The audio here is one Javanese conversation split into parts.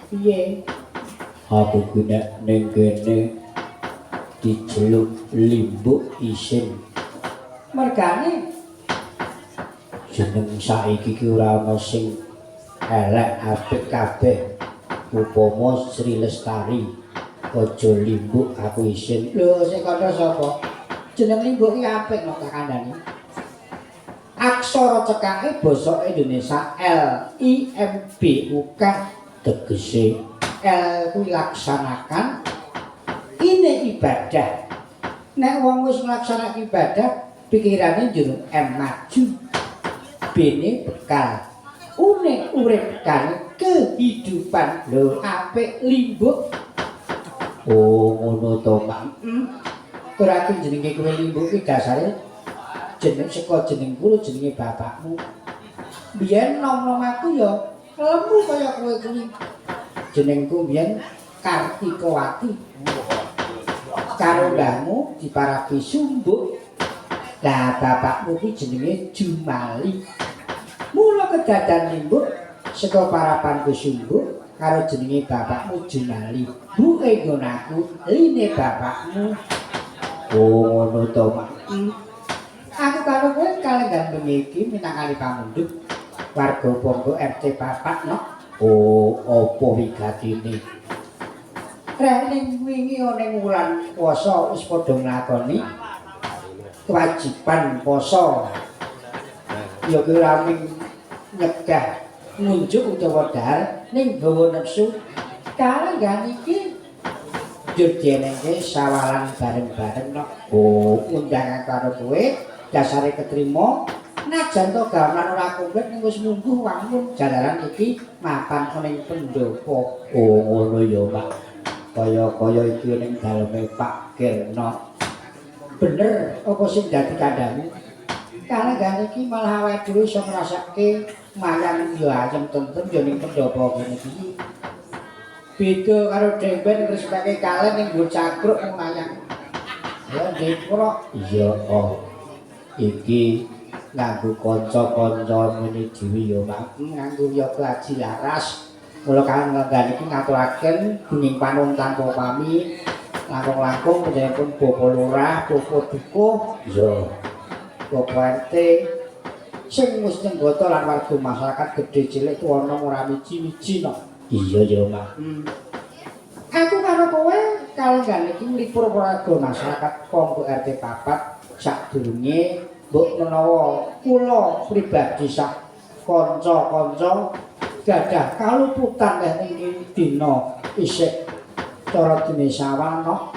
Piye? Aku ki nek ning kene dijeluk Limbuk isin. Mergane jeneng saiki ki ora ana sing elek, apik kabeh. Upama Sri Lestari aja Limbuk aku isin. Lho sing kandha sapa? Jeneng Limbuk ki apik kok tak kandhani. Aksara cekake basa Indonesia L I M B U K tegese L kuwi laksanakan, ini ibadah. Nek wong wis nglaksanake ibadah, pikirane njur M maju. B-ne bekal. U-ne urip kan kehidupan. Lho apik Limbuk. Oh ngono to, Mak. Ora ki jenenge kowe Limbuk ki dasare jeneng saka jenengku jenenge bapakmu. Biyen nom-nom aku ya lemu kaya kowe kuwi. Jenengku biyen Kartikawati. Karo mbahmu diparapi Sumbuk. Lah bapakmu kuwi jenenge Jumali. Mula kedadan Limbuk saka parapanku Sumbuk karo jenenge bapakmu Jumali. Buke nggon aku line bapakmu. Oh ngono to, Mak. Aku karo kowe kalenggan bengi iki minangkani pamundhut warga Ponggo RT 4 no. Oh, apa wigatine? Reh ning wingi ana ning wulan puasa wis padha nglakoni kewajiban poso. Ya kuwi ora mung nyegah ngunjuk utawa dahar ning gawa nepsu. Kalenggan iki njur dienengke sawalan bareng-bareng no. Oh, undangan karo kowe dasare ketrima najan to gamelan ora komplit ning wis mungguh wangun jalaran iki mapan ana ing pendopo. Oh ngono ya, Pak. Kaya-kaya iki ning daleme Pak Kirno. Bener apa sing dadi kandhamu? Kalenggan iki malah awake dhewe iso ngrasake mayang ya ayem tentrem ya ning pendopo kene iki. Beda karo demben ngresepake kalen ning nggo cakruk ning mayang. Ya ndekro. Iya, oh. Iki nganggo kanca-kanca ngene dhewe ya, Mak. Nganggo yoga aji laras. Mula kalenggan iki ngaturaken gunging panuwun tanpa pami langkung-langkung panjenenganipun Bapak Lurah, Bapak Dukuh, iya. Bapak RT sing wis nyenggata lan warga masyarakat gedhe cilik tuwana ora miji-miji no. Iya ya, Mak. Aku karo kowe kalenggan iki nglipur warga masyarakat Ponggo RT 4 sadurunge mbok menawa kula pribadi sak kanca-kanca gadah kaluputan leh ning dina isih cara dene sawal no.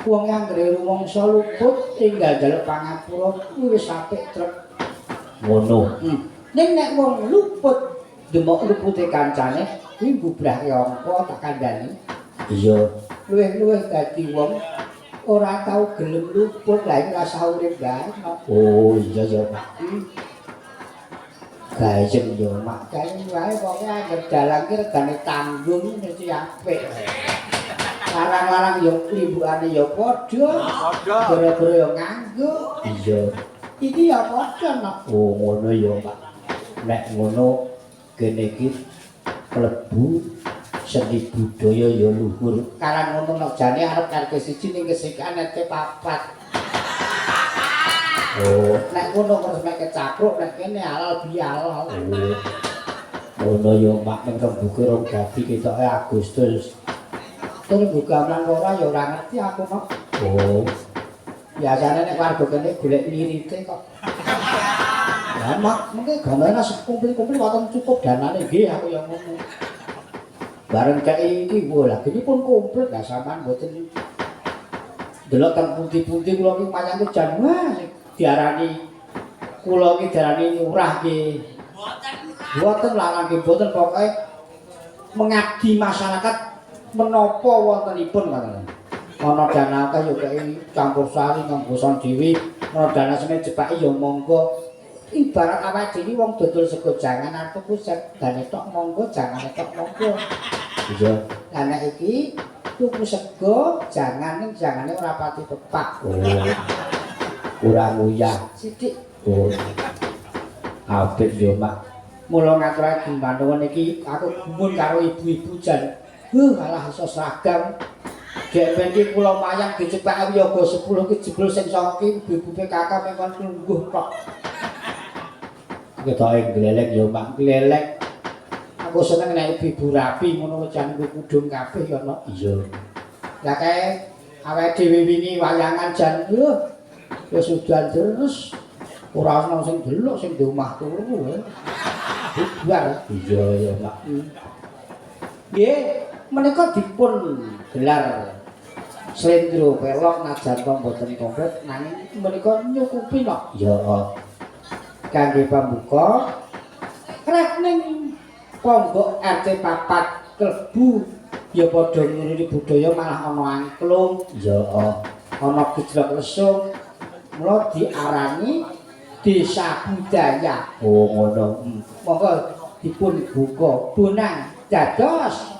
Wong anggere rumangsa luput tinggal njaluk pangapura kuwi wis apik trep. Ngono. Ning nek wong luput demok lupute kancane kuwi mbubrahke angka tak kandhani. Iya. Luwih-luwih dadi wong ora tau gelem luput lah iki rasa urip bae. Oh iya ya, Pak. Gayeng ya, Mak. Gayeng wae pokoke anggere dalang ki regane tanggung mesti apik. Larang-larang ya limbukane ya padha. Padha. Gara-gara ya nganggo. Iya. Iki ya padha no. Oh ngono ya, Pak. Nek ngono kene iki klebu seni budaya ya luhur. Karang ngono no jane arep RT 1 ning kesikan RT 4. Oh, nek ngono terus mek kecapruk nek kene halal bihalal. Oh. Ngono ya, Mak, ning rembuke rong dadi ketoke Agustus. Terus gamelan ora ya ora ngerti aku no. Oh. Biasane nek warga kene golek wirite kok. Ya mak, mungkin gamelan kumpul-kumpul wonten cukup danane nggih aku ya ngono. Bareng kei iki wah lagi pun komplit lah sampean mboten delok teng pundi-pundi kula ki mayang jan wah diarani kula ki diarani murah ki. Mboten. Mboten larang nggih mboten pokoke mengabdi masyarakat menapa wontenipun ngoten. Ana dana akeh ya kei campur sari nganggo son dhewe, ana dana semene jepaki ya monggo. Ibarat awake dhewe wong dodol sego jangan arep tuku segane tok monggo, jangane tok monggo. Iya. Lah nek iki tuku sego jangan ning jangane ora pati pepak. Oh. Ora nguyah sithik. Oh. Apik yo, Mak. Mula ngaturake panuwun iki aku gumun karo ibu-ibu jan. Alah iso seragam. Dek ben iki kula mayang dicepaki wiyaga 10 ki jebul sing sanga ki ibu-ibu PKK mengkon lungguh tok. Ketoke glelek ya Mak, glelek. Aku seneng nek ibu-ibu rapi ngono jan kudung kabeh ya no. Iya. Lah kae awake dhewe wingi wayangan jan wis udan terus ora ana sing delok sing di omah turu. Bubar. Iya ya Mak. Nggih, menika dipun gelar slendro pelog najan to mboten komplit nanging menika nyukupi no. Ya. Kangge pambuka rek ning ponggok RT 4 klebu ya padha nuruni budaya malah ana angklung ya ana gejlok lesung mula diarani desa budaya. Oh ngono. Monggo dipun buka bonang dados.